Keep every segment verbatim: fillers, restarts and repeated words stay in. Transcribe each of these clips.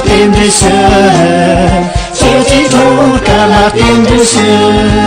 རྟེན་འབྲེལ་ཞུ། ཆོས་ཀྱི་འགྲོ་བ་ལ་རྟེན་འབྲེལ་ཞུ།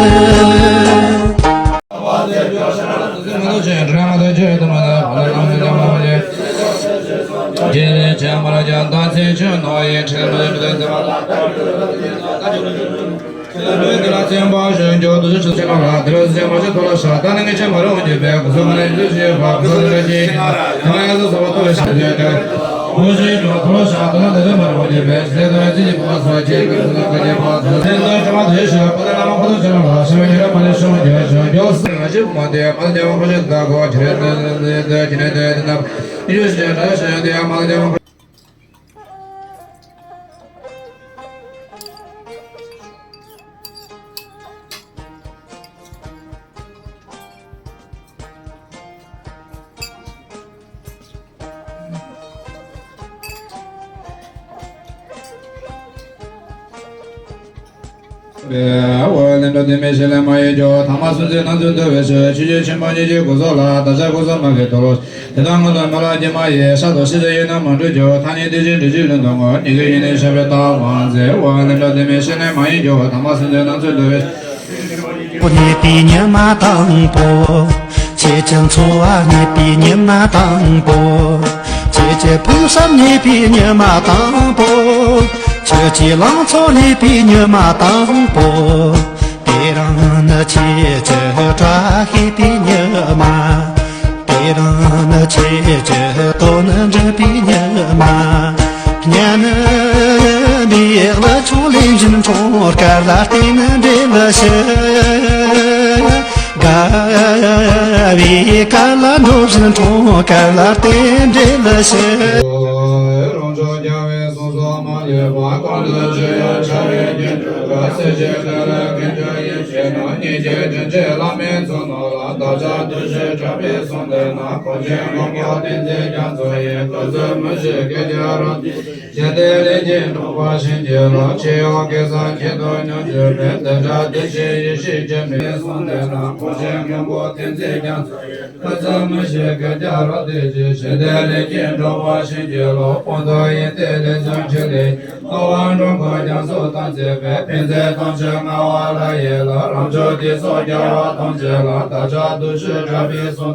ལྷུན་གྲུབ་ལྡན་མའི་ཞལ་ལས་མ་ཡིན་རྒྱུ། ཐ་མ་སུམ་ཅུ་རྣམ་ཚོས་འདུལ་བའི་ཕྱིར། ཆོས་རྗེ་ཆེན་པོ་ཉིད་ཀྱི་སྐུ་གཟུགས་ལ། བདག་ཅག་སྐུ་གཟུགས་མ་གི་དོ་ལོ། དེ་དག་སྔོན་དུ་སྨོན་ལམ་གྱིས་མ་ཡིན། ཤར་དུ་ཤེས་བྱ་ཡིས་ནི་མ་གྲུབ་ཀྱང་། ཐ་སྙད་དེ་བཞིན་འགྲུབ་བྱེད་ལྷུན་གྱིས་བསྔོ། ཉིད་ཀྱི་ཡུལ་ནི་ཤར་བའི་ལྟ་བ་མཛད། ལྷུན་གྲུབ་ལྡན་མའི་ཞལ་ནས་མ་ཡིན་རྒྱུ། ཐ་མ་སུམ་ཅུ་རྣམ་ཚོས་འདུལ་བའི། རྙེད་པའི་ཉི་མ་དང་པོ། ཁྱེད་ཀྱི་འཚོ་བ་རྙེད་པའི་ཉི་མ་དང་པོ། ཁྱེད་ཀྱི་ཕུགས་བསམ་རྙེད་པའི་ཉི་མ་དང་པོ། ཁྱེད་ཀྱི་ལང་ཚོ་རྙེད་པའི་ཉི་མ་དང་པོ། དེ་རིང་ནི་ཁྱེད་ཀྱི་བཀྲ་ཤིས་པའི་ཉི་མ། དེ་རིང་ནི་ཁྱེད་ཀྱི་དོན་འགྲུབ་པའི་ཉི་མ། སྙན་པའི་ཀླུ་མཆོག་ལས་འབྱུང་འཕྲེང་སྐར་ལ་རྟེན་འབྲེལ་ཞུ། དགའ་བའི་སྐར་ལ་འགྲོ་བཞིན་འཕྲེང་སྐར་ལ་རྟེན་འབྲེལ་ཞུ། རང་ཕྱོགས་རྒྱལ་བའི་གསུང་གསོལ་མ་ལུས་པ། གང་དུ་མཆིས་ཡང་འཆར་བའི་རྒྱན་དྲུག་ག་སྲིད་ཞིའི་གཏེར་ལས་མཁས་གྱུར་ཡེ་ཤེས་ནོར། སྙིང་རྗེ་དྲིན་ཅན་བླ་མའི་ཚོགས་རྣམས་ལ། བདག་ཅག་བདུད་བཞི་དྲེགས་པའི་གསུམ་སྡེ་ན། གོང་ཆེན་མགོན་པོ་བསྟན་འཛིན་རྒྱ་མཚོ་ཡི། བཀའ་སྩལ་མི་ཤེས་སྐད་ཀྱང་རབ་ཞི་བདེ་ལས་ཀྱི་འགྲོ་བ་བྱིན་གྱིས་རློབས། ཆེ་ཡང་གེ་སར་ཁྱེད་དང་མཉམ་བཞུགས་པའི། བདག་ཅག་བདུད་བཞིའི་ཡེ་ཤེས་སྤྱན་རས་གསུམ་ལྡན་ན། གོང་ཆེན་མགོན་པོ་བསྟན་འཛིན་རྒྱ་མཚོ་ཡི། བཀའ་སྩལ་མི་ཤེས་སྐད་ཀྱང་རབ་བདེ་ཆེ། ཞི་བདེ་ལས་ཀྱི་འགྲོ་བ་བྱིན་གྱིས་རློབས། སྤངས་རྟོགས་ཡོན་ཏན་ལས་བྱུང་ཕྲིན་ལས། རྟོགས་པ་འགྲོ་ཀུན་རྒྱ་མཚོ་དང་མཛད་པའི། ཕན་མཛད་ཐམས་ཅད་མངའ་དབང་ལ་ཡི་རང་། རང་ཕྱོགས་དེ་སོགས་རྒྱལ་བ་ཐམས་ཅད་ལ། བདག་ཅག་བདུད་བཞི་དྲེགས་པའི་གསུམ་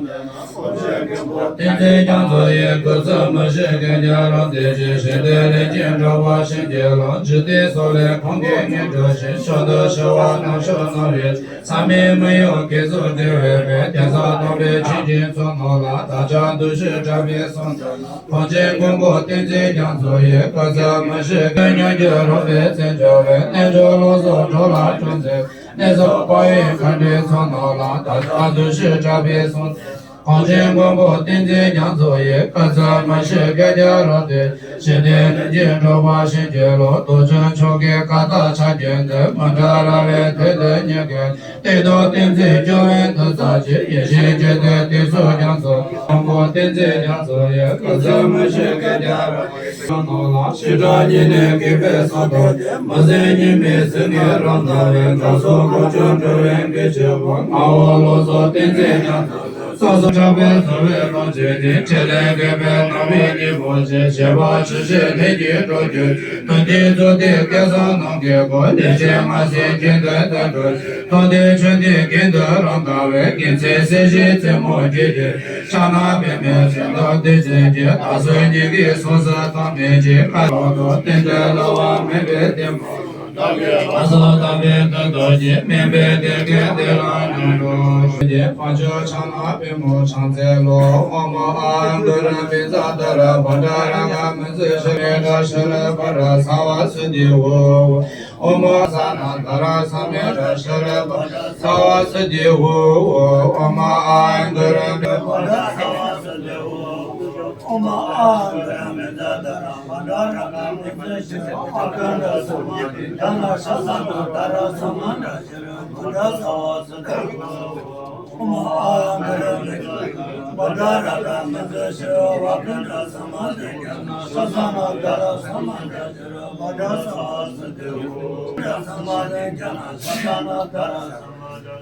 སྡེ་ན། བསྟན་འཛིན་རྒྱ་མཚོ་ཡི། སྐུ་ཚེ་མི་ཤིགས་སྐད་ཀྱང་རབ་བདེ་ཆེ། ཞི་བདེ་ལས་ཀྱི་འགྲོ་བ་བྱིན་གྱིས་རློབས། འཇིག་རྟེན་སོགས་ལས་ཁོང་གིས་ངེས་འགྲོ་ཞིང་། མཆོག་ཏུ་ཞི་བ་རྣམ་དཔྱོད་རྣམ་རིག་མཚམས་མེད་མི་གཡོ་དགེ་ཚོགས་འདུས་པའི་དཔལ། དེང་སང་སྟོན་པའི་ཆོས་ཀྱི་མཚོ་རྣམས་ལ། བདག་ཅག་བདུད་བཞི་དྲེགས་པའི་གསུམ་སྡེ་ན། གོང་ཆེན་མགོན་པོ་བསྟན་འཛིན་རྒྱ་མཚོ་ཡི། བཀའ་སྩལ་མི་ཤིགས་སྐད་ཀྱང་རབ་བདེ་ཆེ། བརྩོན་འགྲུས་ལོངས་སུ་སྤྱོད་ལ་སྤྱོད་མཛད། གནས་སོགས་དཔའ་བོའི་མཁའ་འགྲོའི་ཚོགས་རྣམས་ལ། བདག་ཅག་བདུད་བཞི་དྲེགས་པའི་གསུམ་སྡེ་ན། གོང་ཆེན་མགོན་པོ་བསྟན་འཛིན་རྒྱ་མཚོ་ཡི། བཀའ་སྩལ་མི་ཤིགས་སྐད་ཀྱང་རབ་བདེ། ཞི་བདེ་ལས་ཀྱི་འགྲོ་བ་བྱིན་གྱིས་རློབས། རྡོ་རྗེ་མཆོག་གི་བཀའ་རྟགས་ཕྱག་རྒྱའི་མཛོད། མི་འབྲལ་ར་བའི་དུས་འདིར་ཉིད་ཀྱི། གཏེར་སྟོན་བསྟན་འཛིན་སྐྱོབ་པའི་མཐུ་རྩལ་གྱིས། ཡེ་ཤེས་ཀྱི་མཐུ་སྟོབས་རྒྱ་མཚོ། མགོན་པོ་བསྟན་འཛིན་རྒྱ་མཚོ་ཡི། བཀའ་སྩལ་མི་ཤིགས་སྐད་ཀྱང་རབ་བདེ། ཞི་དྲག་ཉི་མའི་གུས་པས་གསོལ་བ་འདེབས། མི་ཟད་ཉི་མའི་ཟེར་སྔགས་རབ་གནང་བས། བདག་སོགས་འཁོར་བཅས་འགྲོ་བའི་དགེ་བཅུ་པོ། ངག་དབང་ལོ་ཙཱ་བསྟན་འཛིན་རྒྱ་མཚོ། སོ་སོར་ཐར་པའི་རྩ་བའི་ལམ་བྱས་ནས། ཕྲིན་ལས་འགོད་པའི་རྣམ་སྨིན་གྱི་སྒོ་ནས། བྱེ་བ་ཕྱི་བཤད་ལས་ཀྱི་སྒྲོ་བསྐྱུར། དོན་དེ་རྫོགས་ཏེ་བསྐལ་བཟང་ནམ་མཁའི་སྒོ། ལས་ཅན་ལྔ་སྲིད་ཀྱི་མདུན་དུ་འགྲོ། མཐོང་ཐོས་ཆོས་འདི་གིས་འདི་རང་དགའ་བའི། དགེ་མཚན་སྲིད་ཞིའི་རྩེ་མོར་སྐྱེས་ཏེ། ཕྱག་ན་པདྨོ་ཕྱག་རྒྱ་བདུད་རྩི་གི། བདག་སོགས་ཉིད་ཀྱི་སོ་སོར་ཐར་མི་བྱེད། ཁ་ཐོག་ཏུ་རྟེན་འབྲེལ་བསླུ་བ་མེད་པའི་གཏེར་མ། བདག་གིས་བསླབ་པའི་མཐུ་སྟོབས་ཀྱིས། དམན་པའི་གཏེར་གྱི་གཏེར་ལ་ཉོན་དུ་གསོལ། ཕྱག་མཆོག་ཕྱག་ན་པདྨོ་ཕྱག་འཚལ་ལོ། ཨོཾ་ཨཱཿ་གུ་རུ་བཛྲ་དྷ་ར་བཛྲ་རཀྵ་མཉྫུ་ཤྲཱི་མེ་དྷ་ཤྲཱི་པཱ་ར་སརྦ་སིདྡྷི་ཧཱུྃ། ཨོཾ་ཨཱཿ་ཛྙཱ་ན་དྷ་ར་སརྦ་མེ་དྷ་ཤྲཱི་པཱ་ར་སརྦ་སིདྡྷི་ཧཱུྃ། ཨོཾ་ཨཱཿ་གུ་རུ་བཛྲ་དྷ་ར་སརྦ་མེ་དྷ་དྷ་ར་བཛྲ་རཀྵ་མཉྫུ་ཤྲཱི་ཨཱཿ་ཀཱནྟ་སརྦ་མ་ཏིཥྛ་ཤ་ས་ན་དྷ་ར་སརྦ་མ་དྷ་ཤྲཱི་པཱ་ར་སརྦ་སིདྡྷི་ཧཱུྃ། ཨོཾ་ཨཱཿ་གུ་རུ་བཛྲ་དྷ་རཀྵ་མཉྫུ་ཤྲཱི་ཨཱཿ་ཀཱནྟ་སརྦ་མ་ཏིཥྛ་ཤ་ས་ན་དྷ་ར་སརྦ་མ་དྷ་ཤྲཱི་པཱ་ར་སརྦ་སིདྡྷི་ཧཱུྃ། སརྦ་མ་ཏིཥྛ་ཤ་ས་ན་དྷ་ར་སརྦ་མ་དྷ་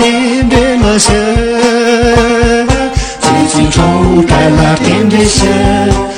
རྟེན་འབྲེལ་མ་ཞུ། ཚེ་གཅིག་འཁྲུངས་སྐར་ལ་རྟེན་འབྲེལ་ཞུ།